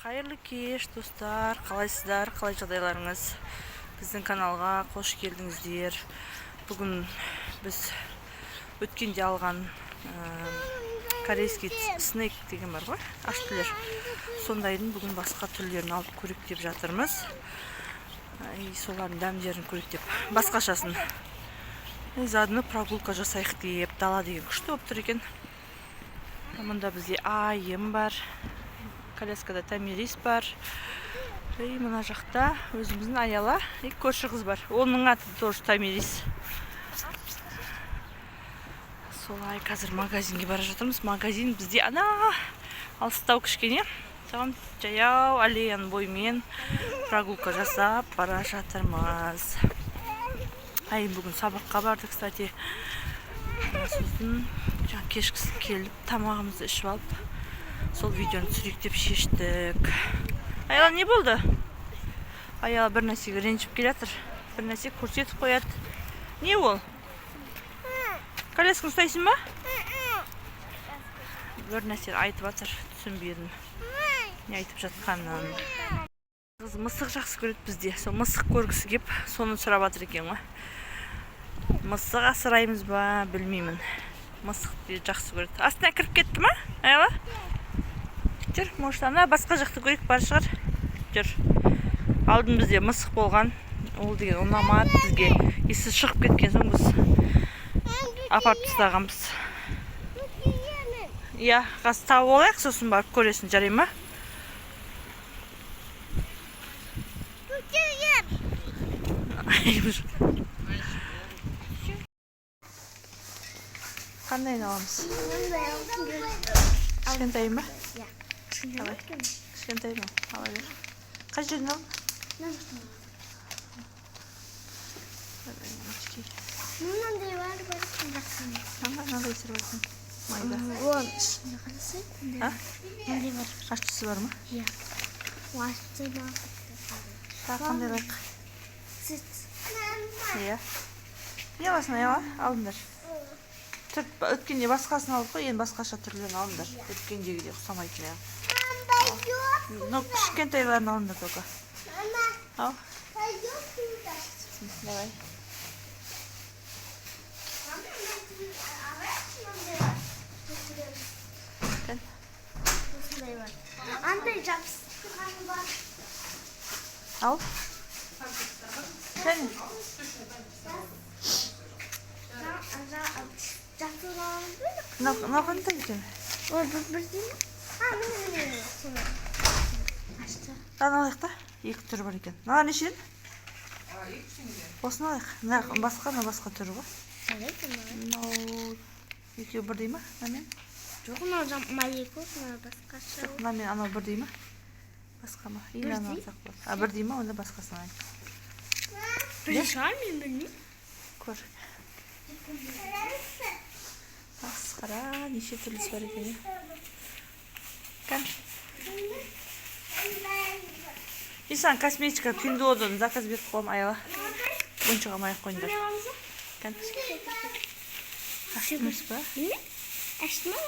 Қайырлы кеш, достар! Қалайсыздар, қалай жағдайларыңыз? Біздің каналға қош келдіңіздер. Бүгін біз өткенде алған корейский снек деген бар ғой, ащы, сондайдың бүгін басқа түрлерін алып көрейік деп жатырмыз. И солардың дәмдерін көрейік деп, басқашасын. И заодно прогулка жасайық деп. Дала деген күшті болып тұр екен. Мұнда бізде Айым бар, коляскада Томирис бар, и мына жақта өзіміздің Аяла и көрші қыз бар, оның аты тоже Томирис. Солай, қазір магазинге бара жатырмыз. Магазин бізде ана алыстау кішкене, соған жаяу аллеяның бойымен прогулка жасап бара жатырмыз. Айым бүгін сабаққа барды, кстати. Сосын жаңа кешкісін келіп, тамағымызды ішіп алып, сол видеоны түсірейік деп шештік. Аяла, не болды? Аяла бір нәрсеге ренжіп келе жатыр, бір нәрсе көрсетіп қояды. Не ол? Колясканы ұстайсың ба? Бір нәрсе айтып жатыр, түсінбедім не айтып жатқанын. Қыз мысық жақсы көреді бізде, сол мысық көргісі кеп, соны сұрап жатыр екен ғой. Мысық асыраймыз ба, білмеймін. Мысықты жақсы көреді. Астына кіріп кетті ма, Аяла? Жүр, может, ана басқа жақты көрейік, бар шығар. Жүр. Алдын бізде мысық болған, ол деген ұнамады бізге. Иісі шығып кеткен соң, біз апарып тастағанбыз. Иә, қазір тауып алайық, сосын барып көресің, жарай ма? Қандайын аламыз? Кішкентайын ба? Иә. Давай. Кішкентай ма? Ала бер. Қай жерден алдың? Мынандай бар, бар. Мынандай сыр бар екен, майда. Оның ішінде қарасай. А? Мынандай бар. Ащысы бар ма? Иә. Ащы да. Тағы қандай алайық? Сүт. Иә, не аласың, Аяла? Алыңдар. Түр, өткенде басқасын алдық қой, енді басқаша түрлерін алыңдар, өткендегідей ұқсамайтын. Иә, но кішкентайларын алыңдар только. Ал, давай. Кән. Осындай бар. Андай жабыстырған бар. Ал, кәне. Жабыстырған. Мынау қандай екен? Ой, бір бірдей ме? А, міне, міне, міне. Соны. Ашты. Мынаны алайық та, екі түрі бар екен. Мыналар нешеден? Осыны алайық. Мына басқа, мына басқа түрі ғой. Жарайды, мына. Мынау екеуі бірдей ма мынамен? Жоқ, мынау молекул, мынау басқаша. Жоқ, мынамен анау бірдей ма, басқа ма? Или мынаны Бірдей. алсақ болады. А, бірдей ма? Онда басқасын алайық. Бірдей шығар, мен білмеймін. Көр, масқара, неше түрлісі бар екен, иә. Кән. И саған косметика Пиндуодуодан заказ беріп қоямын. Аяла, ойыншық алмай ақ қойыңдар. Кән, ашты емес па? Ашты ма?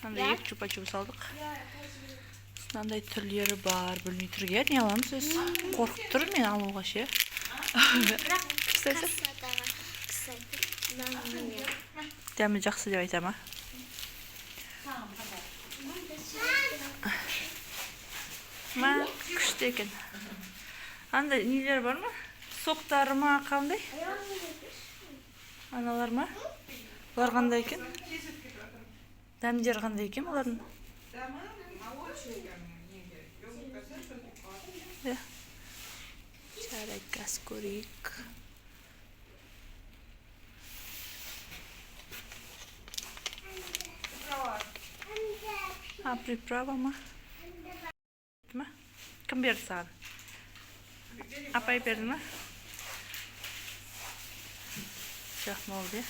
Мынандай екі чупа чупс алдық. Мынандай түрлері бар, білмей тұр, иә. Не аламыз өзі? Қорқып тұрмын мен алуға ше. Бірақ Кстати, кассадағы кісі айтты, мынаны не. Дәмі жақсы деп айта ма? Ма, күшті екен. Андай нелер бар ма, соктары ма, қандай аналар ма? Бұлар қандай екен? Дәмдері қандай екен бұлардың? Иә, жарайды, қазір көрейік. А, приправа ма? Ма, кім берді саған? Апай берді ма? Все, болды, иә.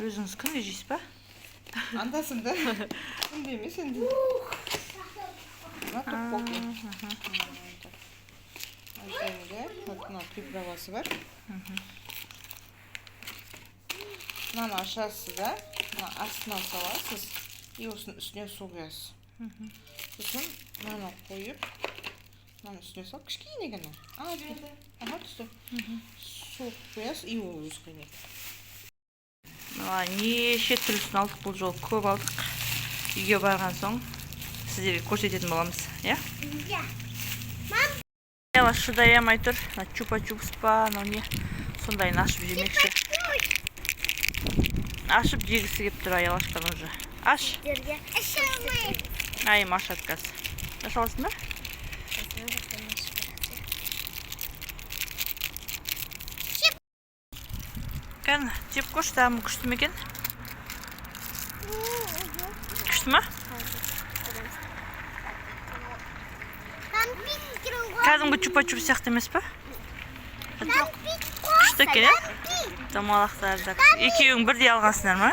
Өзіңіз күнде жейсіз ба? Анда-санда. Күнде емес енді. Мына токпокки. Мына приправасы бар. Мынаны ашасыз да, мына астына саласыз и осының үстіне су құясыз. Сосын мынаны қойып, мынаның үстіне салып, кішкене ғана. А, ага, түсті. Су құясыз, и ол өзі қайнайды. Мына неше түрлісін алдық, бұл жолы көп алдық. Үйге барған соң сіздерге көрсететін боламыз, иә? Иә. Аяла шыдай алмай тұр. Мына чупа чупс па, мынау не, сондайын ашып жемекші. Ашып жегісі келіп тұр Аялашқан уже. Аш. Сіздерге аша алмаймын. Айым ашады қазір. Аша аласың ба? Қазір жақтан ашып береді. Кәні, жеп көрші, дәмі күшті ме екен? Күшті ма? Кәдімгі чупа чуп сияқты емес па? Күшті екен, иә? Домалақтар да. Екеуің бірдей алғансыңдар ма?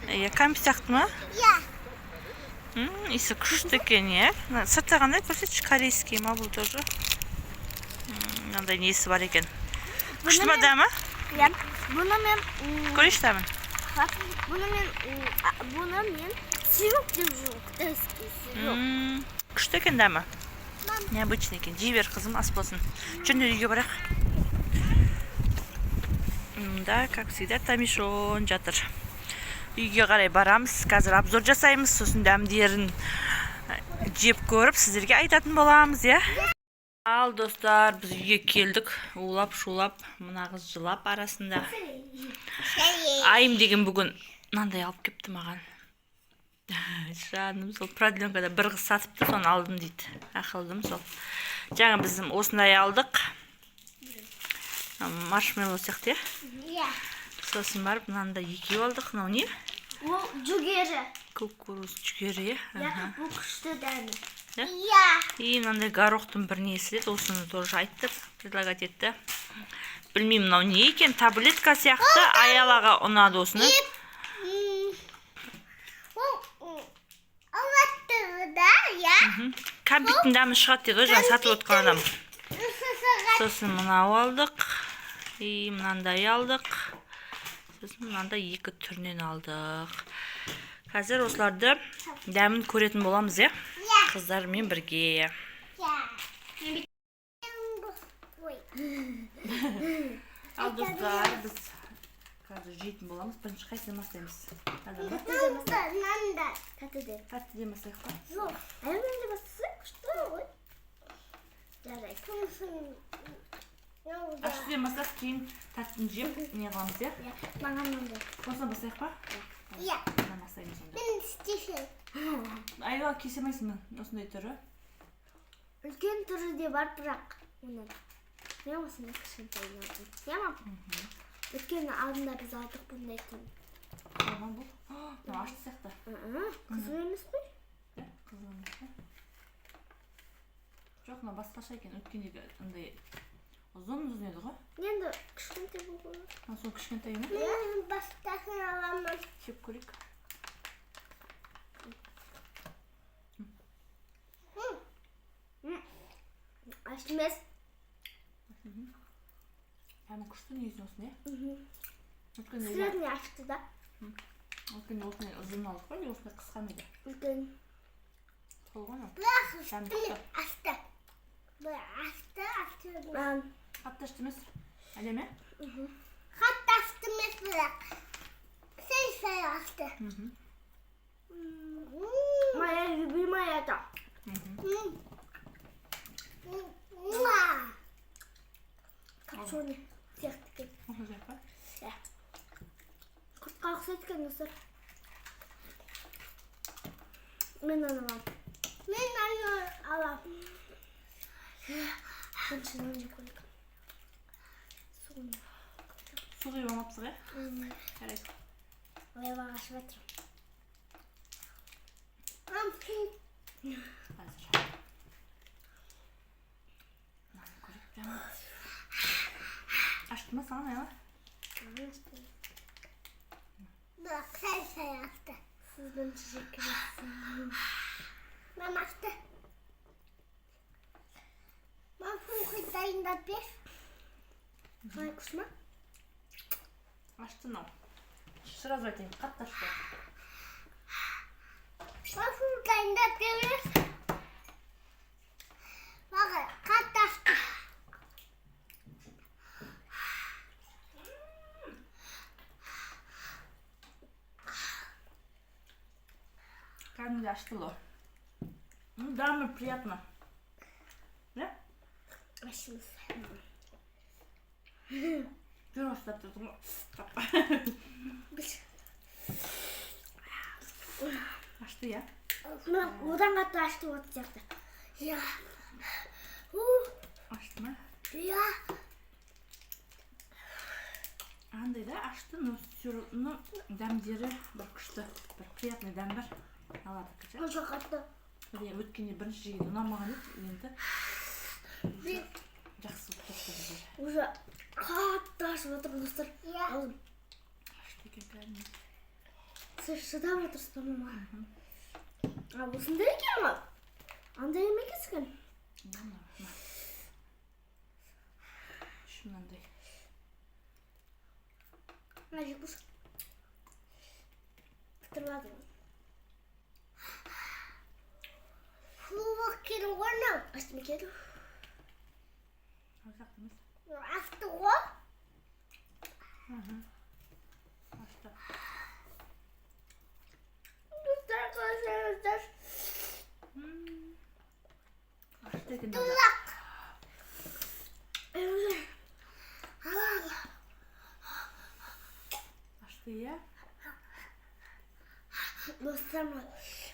Иә, кәмпит сияқты ма? Иісі күшті екен, иә? Мына сырты қандай, көрсетші, корейский ма бұл тоже? Мынандай несі бар екен. Күшті ма дәмі? Иә. Бұны мен Көрейінші дәмін. Бұны мен сироп деп жеймін, китайский сироп. Күшті екен дәмі. Необычный екен. Жей бер, қызым, ас болсын. Жүріңдер, үйге барайық. Да, как всегда, Тамишон жатыр. Үйге қарай барамыз. Қазір обзор жасаймыз, сосын дәмдерін жеп көріп, сіздерге айтатын боламыз, иә? Ал, достар, біз үйге келдік. Улап, шулап, мына қыз жылап арасында. Айым деген бүгін мынандай алып кепті маған. Жаным сол, продленкада бір қыз сатыпты, соны алдым дейді. Ақылдым сол. Жаңа біз осындай алдық. Маршмеллоу сияқты, иә? Иә. Сосын барып мынандай екеу алдық. Мынау не? Ол жүгері. Кукуруз, жүгері, иә? Иә, Аха. бұл күшті дәмі. Иә? Иә. И мынандай горохтың бір несі деді, осыны тоже айтты, предлагать етті. Білмеймін, мынау не екен, таблетка сияқты, Аялаға ұнады осыны. Ол алаттығы да, иә. Кәмпиттің дәмі шығады дейді ғой жаңа сатып отқан адам. Сосын мынау алдық. И мынандай алдық. Сосын мынандай екі түрінен алдық. Қазір осыларды дәмін көретін боламыз, иә? Иә. Қыздармен бірге. Иә. Ой. Ал, достар, біз қазір жейтін боламыз. Бірінші қайсыдан бастаймыз? Адам ба? Нанда, нанда. Тәттіден. Тәттіден бастайық па? Жоқ. Әмінді бастасақ күшті ғой. Жарайды. Ащыдан бастап, кейін тәттіні жеп, не қыламыз, иә? Иә, маған мынандай. Осыдан бастайық па? Иә. Осыдан бастаймыз онда. Мен істейсің. Айла, кесе алмайсың ба? Осындай түрі. Үлкен түрі де бар, бірақ оның. Мен осындай кішкентайын алдым. Иә, мам? Өйткені алдында біз алдық бұндай түрін. Алма бұл. Мынау ащы сияқты. Қызыл емес қой. Иә, қызыл емес па? Жоқ, мынау басқаша екен. Өткендегі андай ұзын ұзын еді ғой. Енді кішкентай бұл ғой. Мына сол кішкентай ма? Мен бастасын аламын. Жеп көрейік. Ащы емес. Дәмі күшті негізі осындай, иә? Өткенде Средний ашты да. Өткенде осындай ұзын алдық қой, или осындай қысқа ма еді? Үлкен. Сол ғой мынау. Бірақ Дәмі күшті. Асты. Асты, асты. Қатты ашты емес. Әдемі? Қатты асты емес, бірақ. Сәл-сәл асты. Моя любимая это. Копченый сияқты екен. Осыны жейік па? Иә. Құртқа ұқсайды екен, достар. Мен аны аламын. Мен аны аламын. Бірінші нан жеп көрейік. Суын. Су құйып алмапсыз ғой, иә? Жарайды. Ойбай, ашып жатыр. Қазір. Мынаны көрейік дәмін. Ашты ма саған, Айла? Бірақ сәл-сәл асты. Сіз бірінші жеп көресіз. Мама асты. Мам, су дайындап бер. Қалай, күшті ма? Ашты мынау. Сразу айтайын, қатты ашты. Сосын дайындап береміз. Маған қатты ашты. Кәдімгідей ашты ғой. Ну, дәмі приятно. Иә? Ашымыз. Жүр, ұстап тұрдың ғой. Біз Ашты, иә? Мына одан қатты ашты вот сияқты. Иә. У, Ашты ма? иә. Андай да ашты, но все равно дәмдері бір күшті, бір приятный дәм бар. Алады ше. Онша қатты. Міне, өткенде бірінші жегенде ұнамаған еді, енді Мен жақсы болып тұр бізге. уже қатты ашып отыр, достар. Иә. Аузым. Ашты екен кәдімгі. Сіз шыдап отырсыз ба, мама? А, осындай екен ғой. Андай емес екен. Мына, мына. Еще мынандай. Мына жеп көрші. Бітіріп жатырмын. Суық екен ғой мынау. Ашты ма екен? Ұзақ емес. Ашты ғой. Ашты. Достар, көрсеңіздер. Ашты екен. Тұзақ. Ала. Ашты, иә? Достар, мә,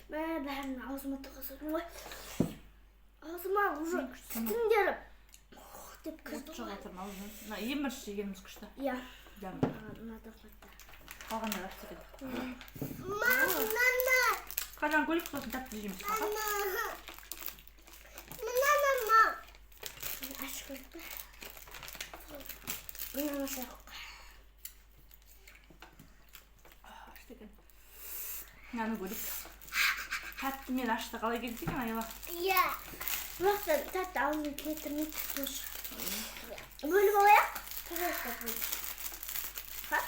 бәрін аузыма тығызып ғой. Аузыма уже түтіндері ух деп От кірді шығып ғой. жатыр ма аузынан? Мына ең бірінші жегеніміз күшті. Иә. Дәмі. Маған ұнады қатты. Қалғандары ашты екен. Мама. Қазан көрейік, сосын тәтті жейміз. Аха. Мына мама. Ашып көрдік пе? Мынаны ашайық. Ашты екен. Мынаны көрейік. Тәтті мен ашты қалай келді екен, Аяла? Иә. Бірақ та тәтті аузына келтірмейді тоже. Бөліп алайық. Пожалуйста, бөліп. Ха?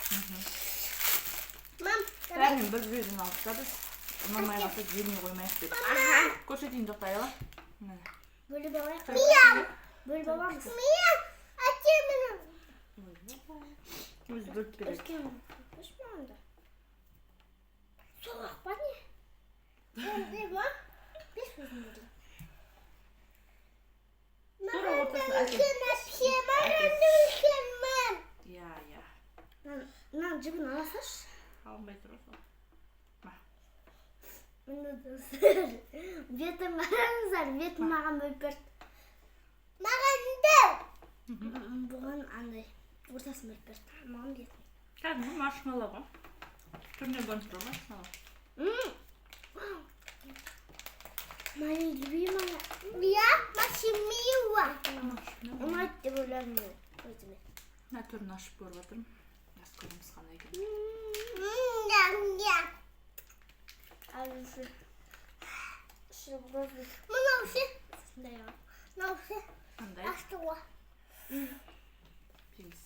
Мам, давай. Бәрінен бір біреуден алдық та біз. Ұнамай қалса жемей қоймайық деп. Аха. Көрсетейін, тоқта, Аяла. Міне. Бөліп алайық. Мия. Бөліп аламыз. Мия. Әке мені. Өзі бөліп береді. Үлкен қойшы маған да. Соғақ па не? Не ма? Бес өзім бөлейін. Тура ортасына әкел. Әпке, маған үлкен мам. Иә, иә. Мынаның жібін ала салшы. Алынбай тұр ғой сол. Ма. Міне, достар. Бетін қараңыздар, бетін маған бөліп берді. Маған да. Бұған андай ортасын бөліп берді. Маған бетін. Кәдімгі маршмеллоу ғой. Түріне көрініп тұр ғой маршмеллоу. Моя любимая. Я маршмеллоу. Маршмеллоу. Ұнайды деп ойладым мен өзіме. Мына түрін ашып көріп жатырмын. Қазір көреміз қандай екен. Ням-ням. Мынау ше? Мынау ше? Қандай? Ашты ғой. Жейміз.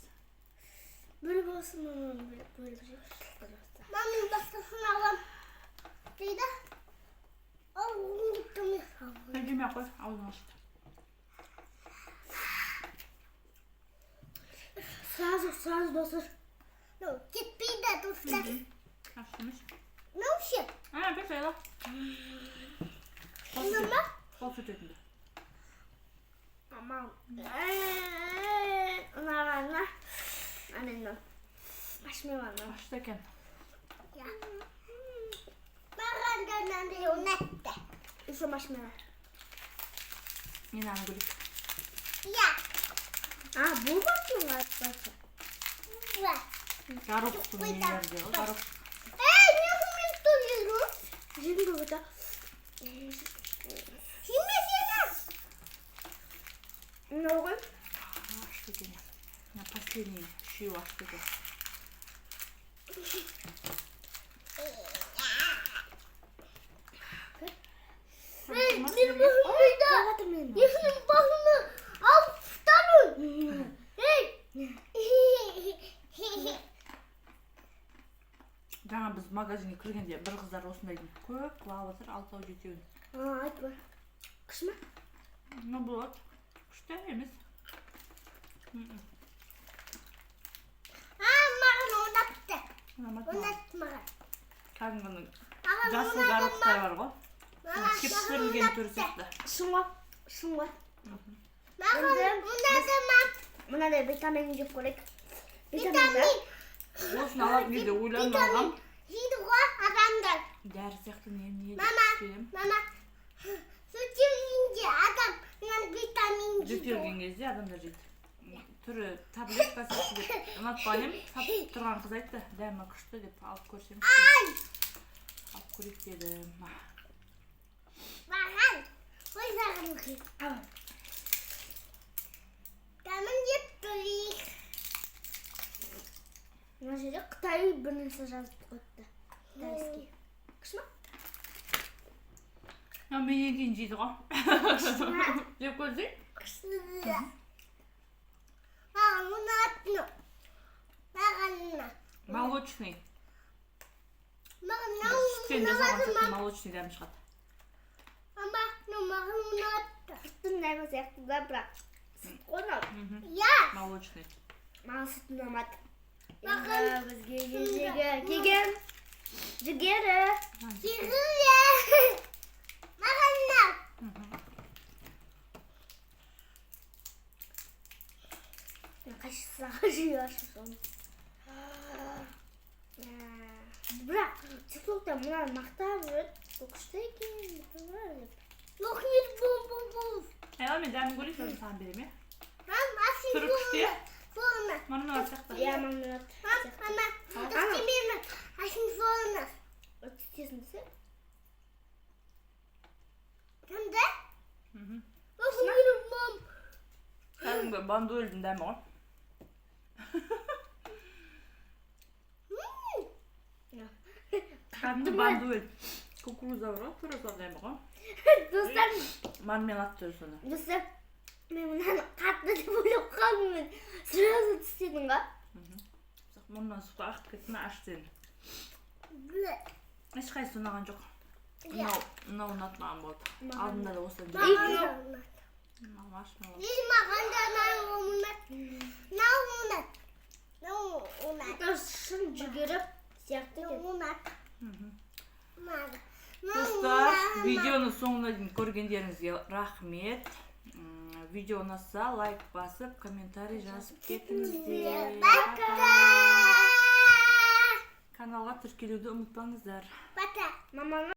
Бөліп алсын, мамам бөліп жейікші, пожалуйста. Мамның басқасын алам. Дейді. Ал, Сен жемей ақ қой, аузың ашты. Сразу, сразу, достар. Ну, кетпейді, достар. Ашты емес. Мынау ше? А, бер, Аяла. Мына ма? Қол сүртетінді. Мама. Ұнағаны. Ана, ашмай мама. Ашты екен. Маған да мынандай ұнатты. Еще маршмеллоу. Мен аны көрейік. Иә. А, бұл бар айтпақшы. Горохтың нелері де ғой, горох. Ей, не мен төлеймін? Жегім келіп отыр. Жеме, жеме. Мынау ғой. Ашты екен. Мына последний үшеуі ашты екен. Ей, мен басымды. Менің басымды алып тастадың. Ей. Жаңа біз магазинге кіргенде бір қыздар осындайдың көп қылып алып жатыр, алтау жетеуін. Айтпа. Күшті ма? Ну, болады. Күшті емес. А, маған ұнапты. Ұнамады маған. Ұнатты маған. Кәдімгінің Маған жасыл ұнады. горохтар бар ғой. Маған Кептірілген түрі сияқты. Шын ғой. Шын ғой. Маған ұнады ма? Мынадай витамин жеп көрейік. Витамин. Осыны алатын кезде ойланып алғам. Жейді ғой адамдар. Дәрі сияқты не не деп Мама. келем. Мама, жөтелгенде адам мынаны витамин жейді. Жөтелген кезде адамдар жейді. Түрі таблетка сияқты деп ұнатпаған едім. Сатып тұрған қыз айтты, дәмі күшті деп, алып көрсем. Алып көрейік дедім. Маған ой саған. Дәмін жеп көрейік. Мына жерде қытай бір нәрсе жазып қойыпты. Китайский. Күшті ма? А, менен кейін жейді ғой. Жеп көрсең? Күшті. Маған ұнады. Маған ұнады. Молочный. Маған Сүттен жасалған ұнады. сияқты молочный дәм шығады. Мама, ну маған ұнады. Сүттің дәмі сияқты да, бірақ сүт қой мынау. Иә. Молочный. Маған сүт ұнамады. Маған бізге кезегі келген жүгері. Жүгері. Маған ұнады. Мен қайсысы жей соны. Бірақ тиктокта мынаны мақтап жүреді. Бұл күшті екен деп. Аяла, мен дәмін көрейін, сосын саған беремін, иә? Мама, Түрі күшті, иә? Соны. Мармелад сияқты. Иә, мармелад. Мама, мама, соны. Тістесің десе? Қандай? Мам. Кәдімгі бандуэльдің дәмі ғой. Кәдімгі бандуэль. Кукуруза бар ғой, тура сол дәмі ғой. Достар, Мармелад түрі соны. достар, мен мынаны қатты деп ойлап қалдым мен. Сразу тістедің ғой. Мұрнынан су ағып кетті ме, аш сені. Ешқайсысы ұнаған жоқ. Мынау, мынау ұнады маған, болды. Алдында да осыдан жедім. Мынау аш, мынау. Маған да мынау ұнады. Мынау ұнады. Мынау ұнады. Шын жүгері сияқты екен. Ұнады. Достар, видеоны соңына дейін көргендеріңізге рахмет. Видео ұнаса, лайк басып, комментарий жазып кетіңіздер. Пока. Каналға тіркелуді ұмытпаңыздар. Пока. Маманы